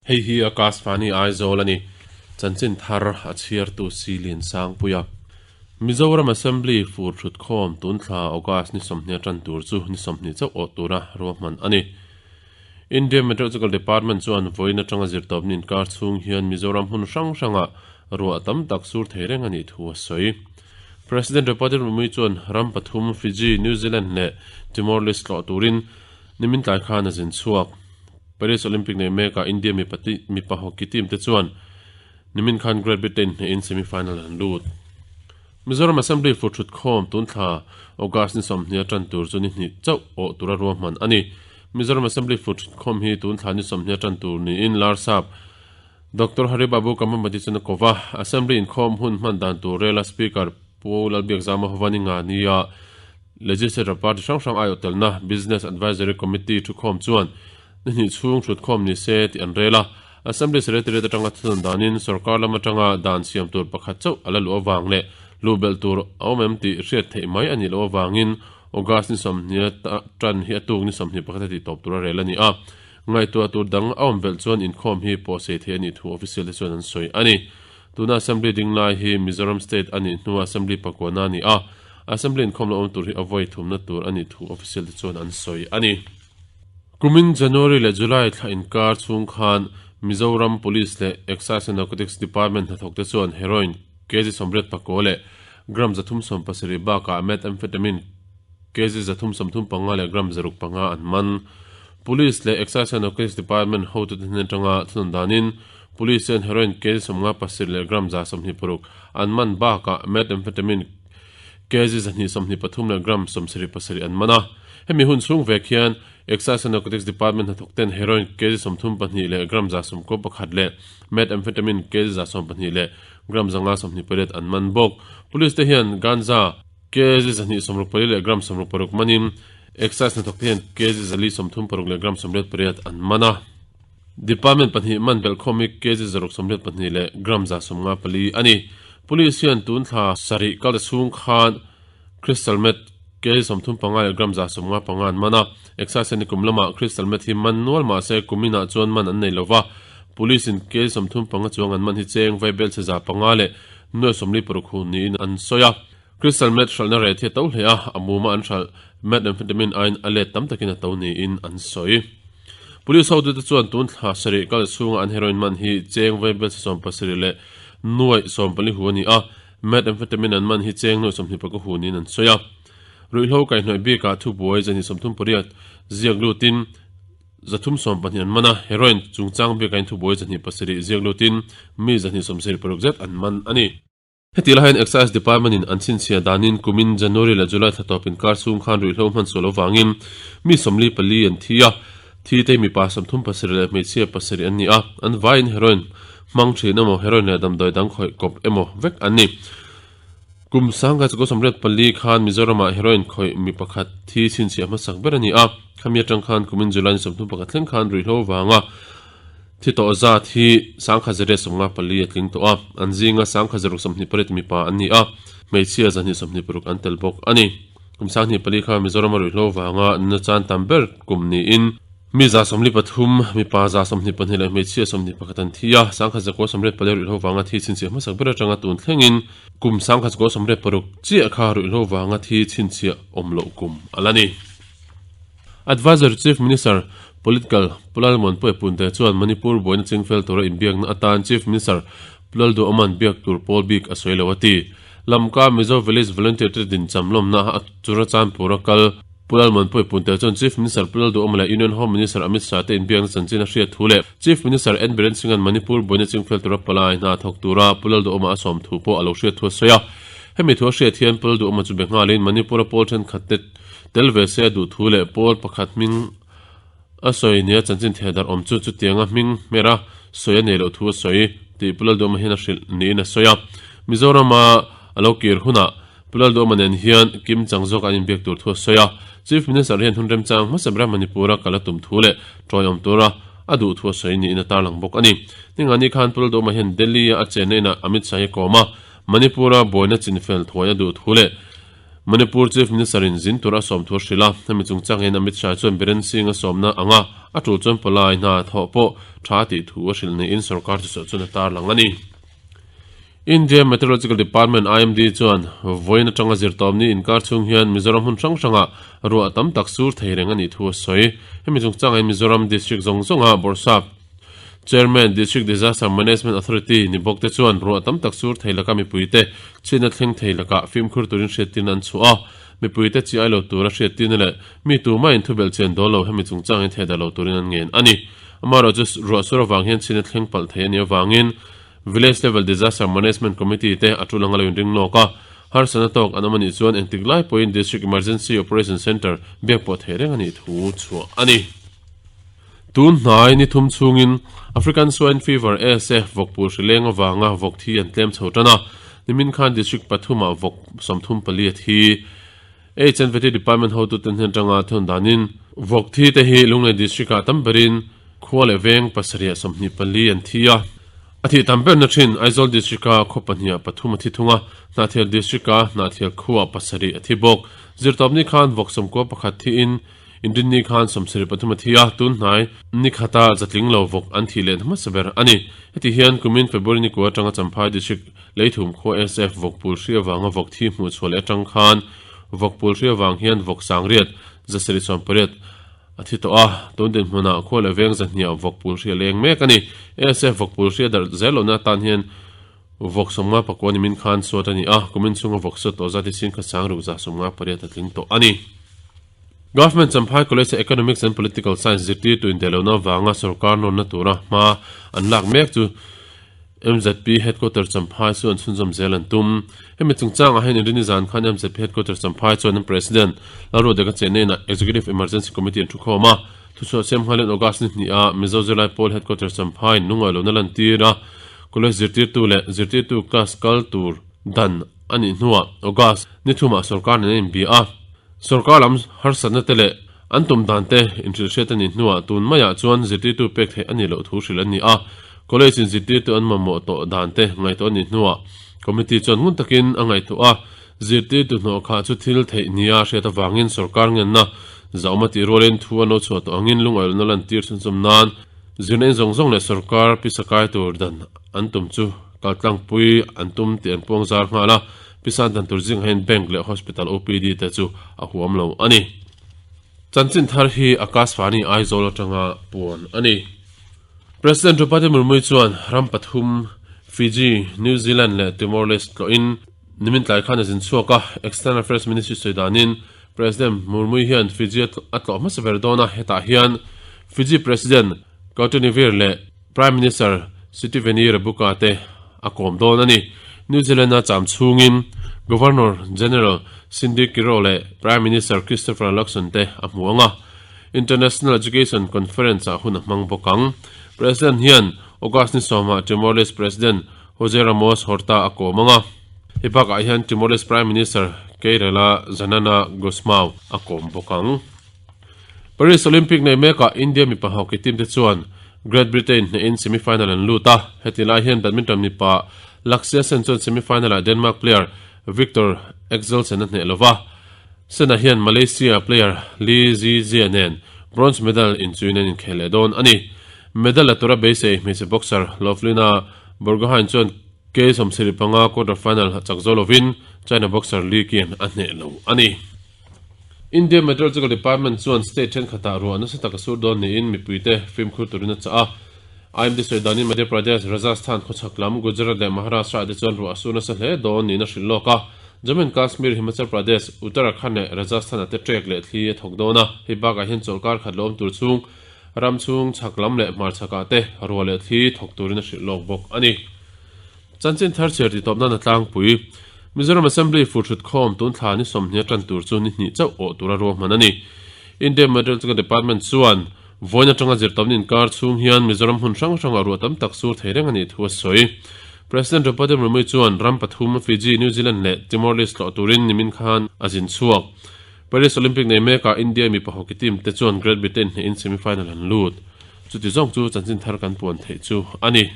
Hei hi Akashvani Aizawl a ni. Chanchin thar a chhiartu Silin Sangpuia. Mizoram Assembly fur thutkhawm tun thla August ni 20 tan tur chu ni 20 chauh awh tura ruahman a ni. India Meteorological Department chuan vawiin atanga zirtawpni inkar chhung hian Mizoram hmun hrang hrangah ruah tam tak sur thei reng a nih thu a sawi. President Draupadi Murmu chuan ram pathum Fiji, New Zealand leh Timor-Leste tlawh turin nimin tlai khan a zin chhuak. Paris Olympic nei mekah India mipa hockey team te chuan nimin khan Great Britain hnehin semi-final an lut. Mizoram Assembly fur thutkhawm tun thla August ni 20 a tan tur chu ni hnih chauh awh tura ruahman a ni. Mizoram Assembly fur thutkhawm hi tun thla ni 20 a tan tur niin Larsap Doctor Hari Babu Kambhampati chuan a ko va. Assembly inkhawm hun hman dan tur rela Speaker Pu Lalbiakzama Hovani nga nia Legislature party hrang hrang aiawh telna Business Advisory Committee thukhawm chuan ni hnih chhung thutkhawm ni se tih an rel a. Assembly Secretariat atanga thunun danin sorkar lam atanga dan siam tur pakhat chauh a la luh avang leh luh belh tur a awm em tih hriat theih mai a nih loh avangin August ni 20 tan hi a tuk ni 21 a tihtawp tur a rel a ni a. Ngaihtuah tur dang a awm belh chuan inkhawm hi pawhsei theih a nih thu official te chuan an sawi a ni. Tuna Assembly ding lai hi Mizoram State a nih hnua Assembly pakuana a ni a, Assembly inkhawm la awm tur hi a vawi thumna tur a nih thu official te chuan an sawi a ni. Kumin January leh July thla inkar chhung khan Mizoram Police leh Excise and Narcotics Department hnathawk te chuan heroin kg 84 leh gram 370 bakah methamphetamine kg 335 leh gram 605 an man. Police leh Excise and Narcotics Department hotute hnen atanga thunun danin Police chuan heroin kg 57 leh gram 126 an man bakah methamphetamine kg 223 leh gram 77 an man a. Hemi hun chhung vek hian Excise and Narcotics Department hnathawk ten heroin kg 32 leh gram 91 leh methamphetamine kg 12 leh gram 528 an man bawk. Police te hian ganja kg 264 leh gram 66 manin Excise hnathawk te hian kg 436 leh gram 88 an man a. Department pahnih man belhkhawm hi kg 682 leh gram 154 a ni. Police hian tun thla sarih kal ta chhung khan Crystal meth kg 35 leh gram 155 an man a. Excise hian nikum lamah crystal meth hi man nual mah se kum inah chuan man an nei lo va. Police in kg 35 chuang an man hi cheng vaibel chhe 500 leh nuai 46 hun niin an sawi a. Crystal meth hralhna reh thi a to hle a, a muma an hralh methamphetamine aiin a let tam takin a to niin an sawi. Police hotute chuan tun thla sarih kal chhunga an heroin man hi cheng vaibel chhe 17 leh nuai 14 hu a ni a, methamphetamine an man hi cheng nuai 21 hu niin an sawi a. Ruihhlo kaihhnawih bikah thubuai zahnih 38 ziak lutin 312 an man a, heroin chungchang bikah in thubuai zahnih pasarih ziak lutin mi zahnih 76 zet an man a ni. Heti lai hian Excise Department in an chhinchhiah danin kumin January leh July thla tawp inkar chhung khan ruihhlo hman sual avangin mi 44 an thi a, thi te mipa 37 leh hmeichhia pasarih an ni a, an vaiin heroin hmang thin emaw heroin leh damdawi dang khawih kawp emaw vek an ni. Kum sangka chukua 84 khan Mizoramah heroin khawih mi pakhat thi chhinchhiah hmasak ber a ni a, khami atang khan kumin July ni 31 thleng khan ruihhlo avanga Thi tawh zat hi sangkhat zariat 54 a tling tawh a, an zinga sangkhat zaruk 28 mipa an ni a, hmeichhia zahnih 26 an tel bawk a ni. Kum 24 kha Mizoram a ruihhlo vanga nuna chan tam ber kum niin mi 43, mipa 22 leh hmeichhia 21 an thi a, sangkhat zakua 84 ruihhlo vanga thi chhinchhiah hmasak ber atanga tun thlengin kum sangkhat zakua 86 chiah kha ruihhlo vanga thi chhinchhiah awm loh kum a la ni. Adviser Chief Minister, Political, Pu Lalmuanpuia Punte chuan Manipur buaina chingfel tura inbiakna atan Chief Minister Pu Lalduhawma'n biak tur pawl bik a sawi lo a ti. Lamka Mizo Village Volunteer te din cham lawmna a Churachandpur a kal Pu Lalmuanpuia Punte chuan Chief Minister Pu Lalduhawma leh Union Home Minister Amit Shah te inbiakna chanchin a hriat thu leh Chief Minister N Biren Singh-a'n Manipur buaina chingfel tura palai hna thawk tura Pu Lalduhawma a sawm thu pawh a lo hriat thu a sawi a. Hemi thu a hriat hian Pu Lalduhawma chu be nghalin Manipur-a pawl thenkhat te Tel ve se a duh thu leh pawl pakhat hming a sawi nia chanchin theh darh awm chu chutianga hming hmera sawi a nei loh thu a sawi tih Pu Lalduhawma hian a hrilh niin a sawi a. Mizorama a lo kir hunah Pu Lalduhawma nen hian kim chang zawk an inbiak tur thu a sawi a. Chief Minister hian hun remchang hmasa bera Manipur-a kal a tum thu leh tawiawm tura a duh thu a sawi niin a tarlang bawk a ni. Ningani khan Pu Lalduhawma hian Delhi-a a chenna inah Amit Shah hi a kawm a, Manipur-a buaina chinfel thuai a duh thu leh. Manipur Chief Minister in zin tur a sawm thu a hrilh a, hemi chungchang hian Amit Shah chuan Biren Singh a sawmna anga a tul chuan palai hna thawh pawh tha tih thu a hrilh niin sorkar thusawi chuan a tarlang a ni. India Meteorological Department, IMD, chuan vawiin atanga zirtawmni inkar chhung hian Mizoram hmun hrang hrangah ruah tam tak sur thei reng a nih thu a sawi. Hemi chungchangah hian Mizoram District zawng zawnga bawrhsap Chairman, District Disaster Management Authority ni bawk te chuan ruah tam tak sur thei laka mipuite chhiatna thleng thei lakah fimkhur turin hriattirna an chhuah a. Mipuite chi ai lo tura hriattirna leh mi tumah in thubelh chian dawl lo hemi chungchangin thehdarh lo turin an ngen a ni. Amaherawhchu ruah sur avang hian chhiatna thleng palh thei a nih avangin Village Level Disaster Management Committee te a tul anga lo inring lawk a, harsatna tawk an awm a nih chuan engtik lai pawhin District Emergency Operation Centre biak pawh theih reng a nih thu chhuah a ni. Tun hnai ni thum chhungin African Swine Fever, ASF, vawkpul hri leng avanga vawk thi an tlem chho tan a, nimin khan District pathumah vawk 34 a thi. HNVT Department hotuten hnen atanga thun danin vawk thi te hi Lunglei District ah tam berin khua leh veng pasarih ah 24 an thi a. A thih tam berna thin Aizawl District a khaw pahnih ah pathum a thi thung a, Hnahthial District a Hnahthial khua ah pasarih a thi bawk. Zirtawpni khan vawk 91 thiin Inrinni khan 73 a thi a, tun hnai ni khata zatling lo vawk an thih leh hmasa ber a ni. Heti hian kumin February ni kua atanga Champhai District Leithum khua SF vawkpul hri avanga vawk thi hmuh chhuah leh atang khan vawkpul hri avang hian vawk sangriat 780 a thi tawh a, tun dinhmunah khua leh veng zahniah vawkpul hri a leng mek a ni. SF vawkpul hri a darh zel lohna atan hian vawk 59 nimin khan suat a ni a, kumin chhunga vawk suat tawh zat hi singkhat sangruk 58 a tling tawh a ni. Government Champhai College a Economics and Political Science zirtirtu indelona avanga sorkar nawnna tura hma an lak mek chu MZP Headquarter Champhai chu an chhunzawm zel an tum. Hemi chungchangah hian Inrini zan khan MZP Headquarter Champhai chuan an President Lalruatdeka Chennain ah Executive Emergency Committee an thukhawm a. Thuchhuah siam nghalin August ni hnih ah Mizo Zirlai Pawl Headquarter Champhai in lungngaih lohna lantir a, College zirtirtu leh zirtirtu class kal tur dan a nih hnuah August ni thumah sorkar nen a inbia a. Sorkar lam harsatna te leh an tum dan te inhrilhhriat a nih hnuah tun maiah chuan zirtirtu pek theih a nih loh thu hrilh an ni a. College in zirtirtu an mamawh tawh dan te ngaihtuah a nih hnuah committee chuan ngun takin a ngaihtuah a, zirtirtu hnawh khah chu thil theih nia hriat avangin sorkar ngenna zahawm a tih rualin thu an lo chhuah tawh angin lungaihlohna lantir chhunchawm nan zirna in zawng zawng leh sorkar pisa kai tur dan an tum chu kaltlangpui an tum tih an puang zar nghal a. Pisa dan tur zingah hian Bank leh Hospital OPD te chu a huam lo a ni. Chanchin thar hi Akashvani Aizawl atanga puan a ni. President Draupadi Murmu chuan ram pathum Fiji, New Zealand leh Timor-Leste tlawhin nimin tlai khan a zin chhuak a. External Affairs Ministry sawi danin President Murmu hian Fiji a tlawh hmasa ber dawn a, hetah hian Fiji President Kautanivir leh Prime Minister Sitiveni Rabuka te a kawm dawn a ni. New Zealand-a cham chhungin Governor General Cindy Kiro leh Prime Minister Christopher Luxon te a hmu ang a, International Education Conference-ah hun a hmang bawk ang. President hian August ni sawmah Timor-Leste President Jose Ramos Horta a kawm ang a, hei bakah hian Timor-Leste Prime Minister Keirela Xanana Gusmao a kawm bawk ang. Paris Olympic nei mekah India mipa hockey team te chuan Great Britain hnehin semi-final an lut a, heti lai hian badminton mipa Lakshya Sen chuan semi-final ah Denmark player Viktor Axelsen a hneh lo va, Sen-a hian Malaysia player Lee Zii Jie nen bronze medal inchuin an inkhel leh dawn a ni. Medal la tura beisei hmeichhe boxer Lovlina Borgohain chuan K 75 quarter final chak zo lovin China boxer Li Qian a hneh lo a ni. India Meteorological Department chuan state thenkhatah ruah nasa tak a sur dawn niin mipuite fimkhur turin a chah a. IMD sawi danin Madhya Pradesh, Rajasthan, khawchhak lam, Gujarat leh Maharashtra ah te chuan ruah a sur nasa hle dawn niin a hrilh lawk a. Jammu and Kashmir, Himachal Pradesh, Uttarakhand leh Rajasthan ah te trek leh thli a thawk dawn a. Hei bakah hian chawlhkar khat lo awm tur chhung ram chhung chhak lam leh hmarchhak ah te ruah leh thli thawk turin a hrilh lawk bawk a ni. Chanchin thar chhiar tih tawp nan a tlangpui. Mizoram Assembly furhhrut khawm tun thla ni 20 tan tur chu ni hnih chauh awh tura ruahman a ni. India Meteorological Department chuan vawiin atanga zirtawpni inkar chhung hian Mizoram hmun hrang hrangah ruah tam tak sur thei reng a nih thu a sawi. President Draupadi Murmu chuan ram pathum Fiji, New Zealand leh Timor-Leste tlawh turin nimin khan a zin chhuak. Paris Olympic nei mekah India mipa hockey team te chuan Great Britain hnehin semi-final an lut. Chuti zawng chu chanchin thar kan puan theih chu a ni.